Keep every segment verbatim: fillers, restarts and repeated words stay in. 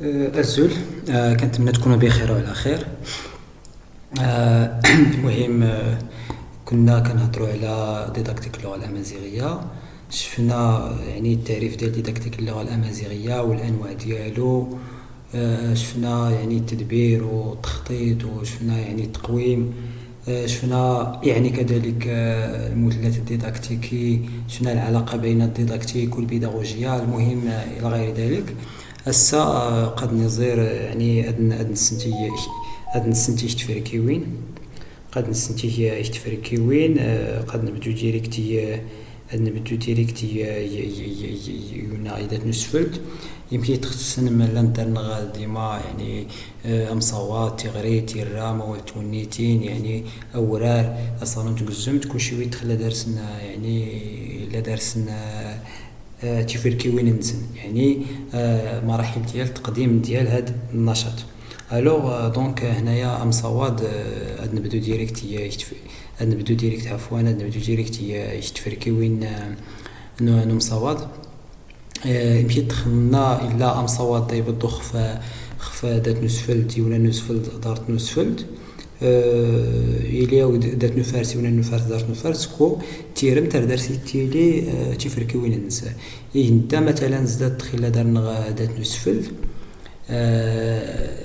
آه، أزول، آه، كنتمنى تكونو بخير وعلى خير. آه، المهم، آه، كنا كنهضرو على ديداكتيك اللغة الأمازيغية. شفنا، يعني، التعريف ديال ديداكتيك اللغة الأمازيغية والأنواع ديالو. آه، شفنا، يعني، التدبير والتخطيط، وشفنا، يعني، التقويم. آه، شفنا، يعني، كذلك، آه، الموديلات الديداكتيكي، شفنا العلاقة بين الديداكتيك والبيداغوجية، المهم، آه، إلى غير ذلك. هسا، آه، قد نزير، آه، يعني، أدن-، أدنسنتي، أدنسنتي تفركيوين. قد نسنتي تفركيوين، آه، قد نبدو ديريكت، آه، قد نبدو ديريكت، آه، ي-، ي-، ي-، ي-، يونا إذا تنسفلت. يمكن تخصن من لندن غا ديما، يعني، آه، أمصوات، تغري، تيرا، موال تونيتين، يعني، أورار، أصلا تقزمت، كلشي ويدخل لدرسنا، يعني، لدرسنا، آه، تفركيوين نسن، يعني، آه، مراحل ديال تقديم ديال هاد النشاط. ألوغ، آه، دونك، آه، هنايا أمصواد، آه، هاد نبدو ديريكت ي-، يتف-، هاد نبدو ديريكت، عفوا، هاد نبدو ديريكت ي-، يتفركيوين، آه، نو-، نمصواد. آه، يمكن دخلنا إلا أمصواد طيب الضخ ف-، خف دات نسفلد، يونا نسفلد، دارت نسفلد. آه، إليا ود-، دات نفارس، يونا نفارس، دارت نفارس، كو تيرم تر درس يتيلي، آه، تفركيوين نسا. إيه، نتا مثلًا زدت خلا دار نغ-، دات نسفلد. آه،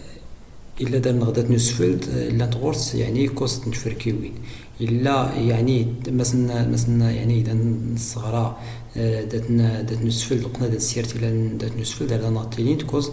إلا دار نغ دات نسفلد، آه، إلا تغرس، يعني، كوست نتفركيوين. إلا، يعني، مثلًا، مثلًا، يعني، إذا نصغرا، آه، دات ن-، دات نسفلد، لقنا دات سيرت إلا دات نسفلد، هذا نغتيلين تكوز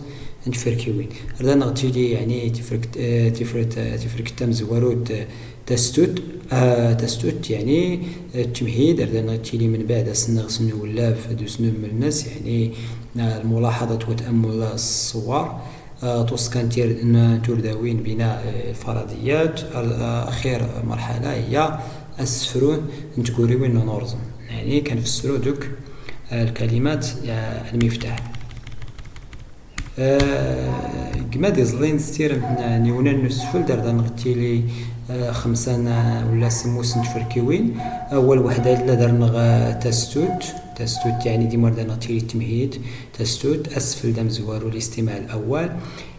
نتفركيوين. هذا نغتيلي، يعني، تفرك-، آه، تفرك-، آه، تفرك تام زوارو ت-، تستوت، آه، تستوت، يعني، آه، التمهيد، هذا نغتيلي من بعد أسنغ سنو ولا فدو سنو من الناس، يعني، آه، الملاحظة وتأمل الصور. آه، توسكان تير-، ن-، تورداوين بناء، آه، الفرضيات. آه، أخير مرحلة هي السفرون نتقوريوين نورزم. يعني كنفسرو دوك، آه، الكلمات، آه، المفتاح. آه، كما دي زلين ستير ن-، نيونا نسفل دار دان غتيلي، آه، خمسة ن-، ولا سموس نتفركيوين. أول وحدة إلا دار نغ تستوت، تستوت يعني ديما دار نغتيلي التمهيد. تستوت أسفل دم زوارو الاستماع الأول.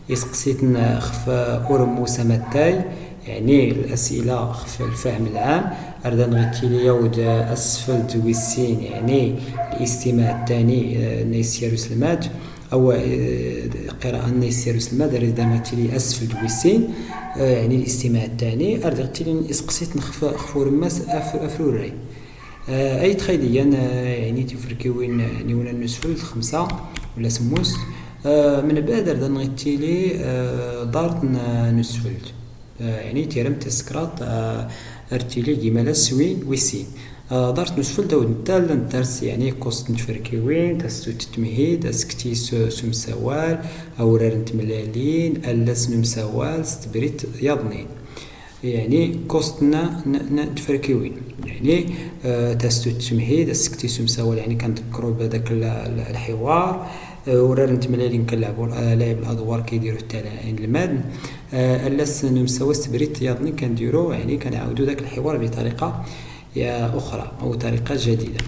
يسقسيتن خف أورمو سمتاي، يعني الأسئلة خف الفهم العام. أردن غتيلي يود أسفل دويسين، يعني الاستماع الثاني، آه، نيسيروس المات. أو، آه، قراءة نيسيروس المات، أردن غتيلي أسفل دويسين، آه، يعني الاستماع الثاني. أردن غتيلي يسقسيتن خف، خف أورماس أف-، أفروري. آه، أي تخيليا، آه، يعني تفركيوين، آه، نيونا نسفل خمسة ولا سموس. آه، من بعد أردن غتيلي، آه، دارت ن-، نسفل. آه، يعني تيرم تسكرات، آه، أرتيلي جمال سوي ويسين. آه، دارت نسفل داود نتال ندرس، يعني كوست نتفركيوين، تستو تتمهيد، أسكتي سو-، سمسوال، أورار نتملالين، ألس نمسوال، ستبريت يضنين. يعني كوستنا ن-، ن-، تفركيوين. يعني، آه، تستو التمهيد، السكتي سمساول، يعني كنذكرو بهذاك ال-، ال-، الحوار. آه، ورار نتملالين كنلعبو، آه، لعب الأدوار كيديرو حتى لعين المادن. آه، ألا سنو مساوس بريت ياضني كنديرو، يعني كنعاودو ذاك الحوار بطريقة يا أخرى أو طريقة جديدة.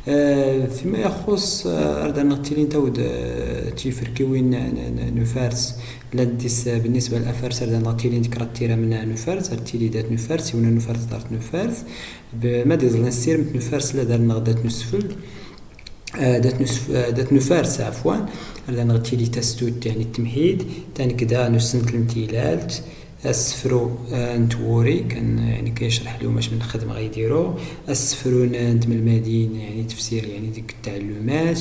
آه، فيما يخص، آه، أردن نغتيلين تاود، آه، تيفركيوين ن-، ن-، ن-، نفارس. لديس بالنسبة لأفرس، أردن نغتيلين تكرا تيرا من نفارس، أرتيلي دات نفارس، يونا نفارس دارت نفارس. بما دي ظلن سير مت نفارس لا دار نغ دات نسفل. آه، دات نسف-، آه، دات نفارس، عفوا. أردن نغتيلي تستوت، يعني التمهيد. تاني كدا نسنت المتيلالت. السفرو، آه، نتوري، كان، يعني، كيشرح لهم اش من خدمة غيديرو. السفرو ن-، نتم المدين، يعني، تفسير، يعني، ديك التعلمات.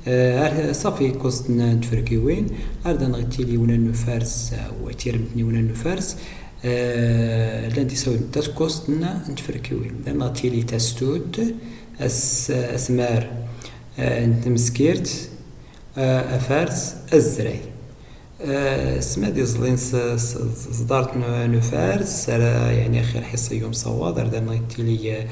آه، صافي، كوست ن-، نتفركيوين. أردن غتيلي ونا نفارس، آه، وتيرمتني ونا نفارس. آه، لان دي سود نتاس كوست ن-، نتفركيوين. لان غتيلي تستوت، أس-، أسمار، آه، نتمسكيرت، آه، أفارس، أزري. آه، سما دي زلين س-، س-، صدارت نو-، نفارس، سارة يعني خير حصة يوم صواد، أردن غيتيلي، آه،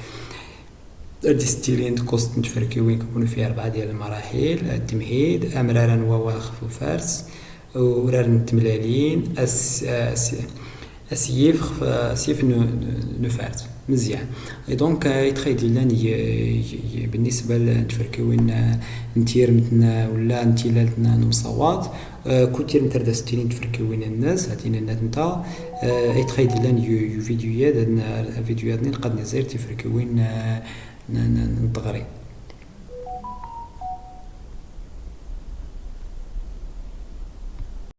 أردستيلين كوست نتفركيوين كيكونو فيها ربعة ديال المراحل، التمهيد، أمرارا وواخف فارس، ورار نتملالين، أس-، أس-، أسيف خف-، أسيف نو-، نفارس. Mzyan. Idonk itxayd illan bnnisba n tfrkiwin n tirmt n wlla n tilalt n umsawaḍ, kut tirmt ar dastini n tfrkiwin nns hatin nnat nta. Itxayd illan vidyuyad vidyuyad nni lqad nizir tifrkiwin n tɣri.